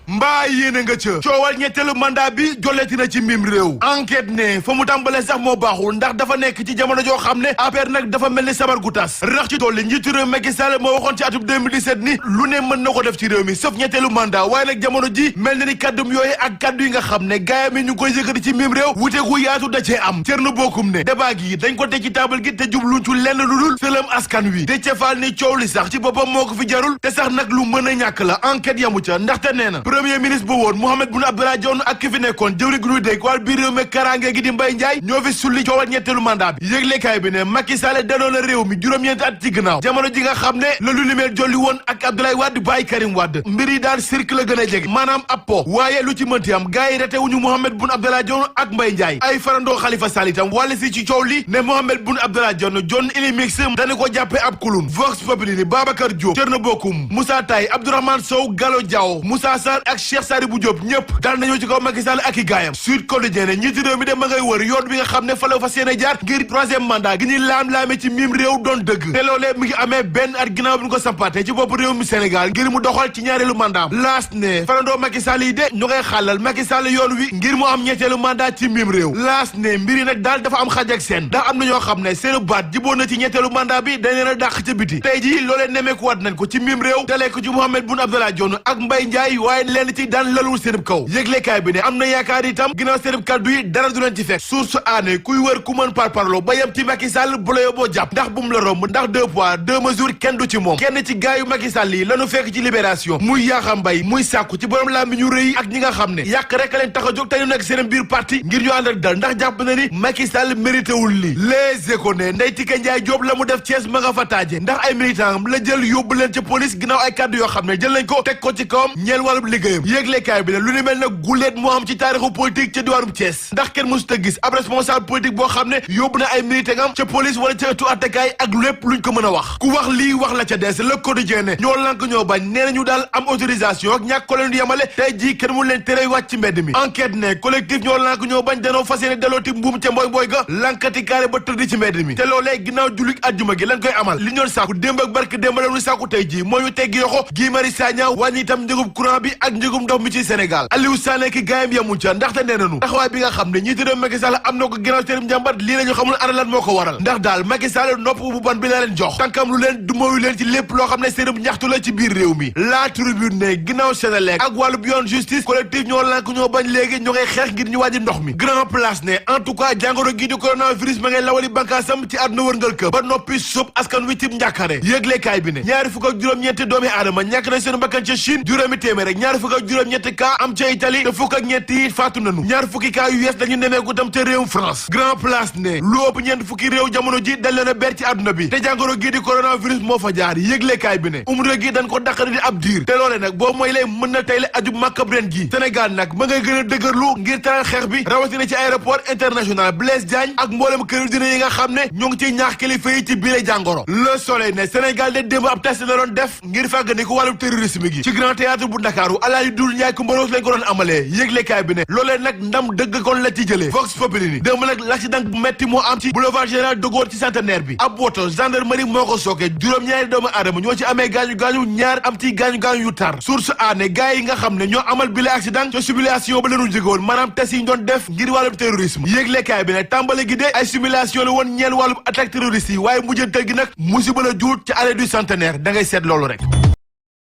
mbaa yéene nga ca coowal ñetteelu mandat bi jolleeti na ci mim réew enquête ne fa mu tàmbalee sax moo baaxul ndax dafa nekk ci jamono joo xam ne APR nag dafa mel ni sabar gu tas rax ci dolli njiitu réew Macky Sall moo waxoon ci atum 2017 ni lu ne mën na ko def ci réew mi sauf ñetteelu mandat waaye nag jamono ji mel na ni kaddum yooyu ak kaddu yi nga xam ne gaayam yi ñu koy yëkkati ci mim réew wute gu yaatu da cee am Thierno Bocoum ne débat gi dañ ko teg ci taabal gi te jubluñ ci lenn lu dul sëlëm askan wi Déthié Fall ni coow li sax ci boppam moo ko fi jarul te sax nag lu mën a ñàkk la enquête yamu ca ndaxte nee na premier ministre bu woon Mahammed Boun Abdallah Dionne ak ki fi nekkoon jëwri gu ñuy dégg wàll biir réew mi karange gi di Mbaye Ndiaye ñoo fi sulli coowal ñetteelu mandat bi yëglekaay bi ne Macky Sall danoon na réew mi juróom-ñeenti at ci gannaaw jamono ji nga xam ne la lu limeel jolli woon ak Abdoulaye Wade bàyyi Karim Wade mbir yi daal cirque la gën a jege maanaam ab po waaye lu ci mënti am gars yi retewuñu Mahammed Boun Abdallah Dionne ak Mbaye Ndiaye ay farandoo Khalifa Sall itam wàll si ci coow li ne Mahammed Boun Abdallah Dionne John Ili Mix dañu ko jàppe ab kulun Vox Populi ni Babacar Diop Thierno Bocoum Moussa Taye Abdourahmane Sow Gallo Diaw Moussa Sarr ak Cheikh Sadibou Diop ñëpp daal nañoo ci kaw Macky Sall ak i gaayam Sud Quotidien ne njiitu réew mi de ma ngay wër yoon bi nga xam ne fa la fas yéene jaar ngir troisième mandat gi ñuy laam-laame ci mim réew doon dëgg te loolee mi ngi amee benn at ginnaaw bi ñu ko sampaate ci bopp réew mi Sénégal ngir mu doxal ci ñaareelu mandat laas ne farandoo Macky Sall yi de ñu ngay xàllal Macky Sall yoon wi ngir mu am ñetteelu mandat ci mim réew laas ne mbir yi nag daal dafa am xaj ak seen ndax am na ñoo xam ne seen baat jiboon na ci ñetteelu mandat bi dañ leen a dàq ca biti tey jii loolee nemeekuwaat nañ ko ci mim réew dalee ko ci Mahammed Boun Abdallah Dionne ak Mbaye Ndiaye waaye leen ci daan lalul seenub kaw yëglekaay bi ne am na yaakaar itam ginnaaw seenub kaddu yi dara du leen ci fekk source aané kuy wër ku mën parparloo ba yem ci Macky Sall bu la yóbboo jàpp ndax bu mu la romb ndax 2 poids 2 mesures kenn du ci moom kenn ci gaayu Macky Sall yi lañu fekk ci libération muy Yakham Mbaye muy sàkku ci borom laa mi ñu rëy ak ñi nga xam ne yàq rek a leen tax a jóg te ñu nekk seen biir parti ngir ñu ànd ak dal ndax jàpp na ni Macky Sall mérité wul li Les Échos ne Ndeye Tické Ndiaye Diop la mu def Thiès ma nga fa taaje ndax ay militant la jël yóbbu leen ca police ginnaaw ay kàddu yoo xam ne jël nañ ko teg ko ci kawam ñeel wàllub liggéeyam yéeglekaay bi ne lu ni mel nag guleet moo am ci taarixu politique ca diwaanum Thiès ndax kenn mësut a gis ab responsable politique boo xam ne yóbbu na ay militant ca police wala ca ëttu attekaay ak lépp luñ ko mën a wax ku wax lii wax la ca des Le Quotidien ne ñoo lank ñoo bañ nee nañu daal am autorisation ak ñàkk ko leen di yemale tey jii kenn mu leen tere wàcc ci mbedd mi enquête ne collectif ñoo lank ñoo bañ danoo fas yéene dalooti mbuum ca mboy ga lankati kaare ba tëdd ci mbedd mi te loolee ginnaaw jullit àjjuma gi lañ koy amal li ñoon sàkku démb ak barke démb la ñu sàkku tey jii moo ñu teggi yoxo Guy Marius Sagna wàññi itam njëgum courant bi ak njëgum ndox mi ci Sénégal Aliou Sané ki gaayam yamu ca ndaxte nee nañu taxawaay bi nga xam ne ñiiti réew Macky Sall am na ko ginnaaw seenum njàmbat lii lañu xamul ana lan moo ko waral ndax daal Macky Sall nopp bu ban bi la leen jox tànkam lu leen du mayu leen ci lépp loo xam ne seenum ñaxtu la ci biir réew mi La Tribune ne ginnaaw Sénélec ak wàllub yoon justice collectif ñoo lànk ñoo bañ léegi ñu ngay xeex ngir ñu wàññi ndox mi Grand Place ne en tout cas jàngoro gi di coronavirus ma ngay lawali bànkaasam ci àdduna wërngal këpp ba noppi sóob askan wi cib njàkkare yëglekaay bi ne ñaari fukk ak juróom-ñetti doomi aadama ñàkk nañ seen bakkan ca Chine juróomi téeméer rek ñaari fukk ak juróom-ñetti cas am ca Italie te fukk ak ñetti faatu nañu ñaar fukki cas yu yees dañu nemeeku tam ca réewum France Grand Place ne lu ëpp ñeent fukki réew jamono ji dañ leen a ber ci àdduna bi te jàngoro gi di coronavirus moo fa jaar yëglekaay bi ne umra gi dañ ko dàqari di ab diir te loole nag boo mooy lay mën na tey la aju màkkab ren gi Sénégal nag ma ngay gën a dëgërlu ngir taral xeex bi rawatina ci aéroport international Blaise Diagne ak mboolem këru dina yi nga xam ne ñoo ngi ciy ñaax kilifa yi ci biir jàngoro Le Soleil ne Sénégal de démb ab test la doon def ngir fàggandiku wàllu terrorisme gi ci Grand Théâtre bu Ndakaaru Alaaji Dul Njaay Kumba Rose lañ ko doon amalee yëglekaay bi ne loolee nag ndam dëgg kon la ci jëlee Vox Populi ni démb nag l'accident bu metti moo am ci boulevard Général de Gaulle ci centenaire bi ab woto gendarmerie moo ko sooke juróom-ñaari doomu aadama ñoo ci amee gaañu-gaañu ñaar am ci gaañu-gaañu yu tar source a ne gars yi nga xam ne ñoo amal bile accident ca simulation ba leenu jógewoon maanaam test yi ñu doon def ngir wàllum terrorisme yëglekaay bi ne tàmbale gi de ay simulation la woon ñeel wàllum attaque terroriste yi waaye mujjantal gi nag musiba la juut ci allée du centenaire da ngay seet loolu rek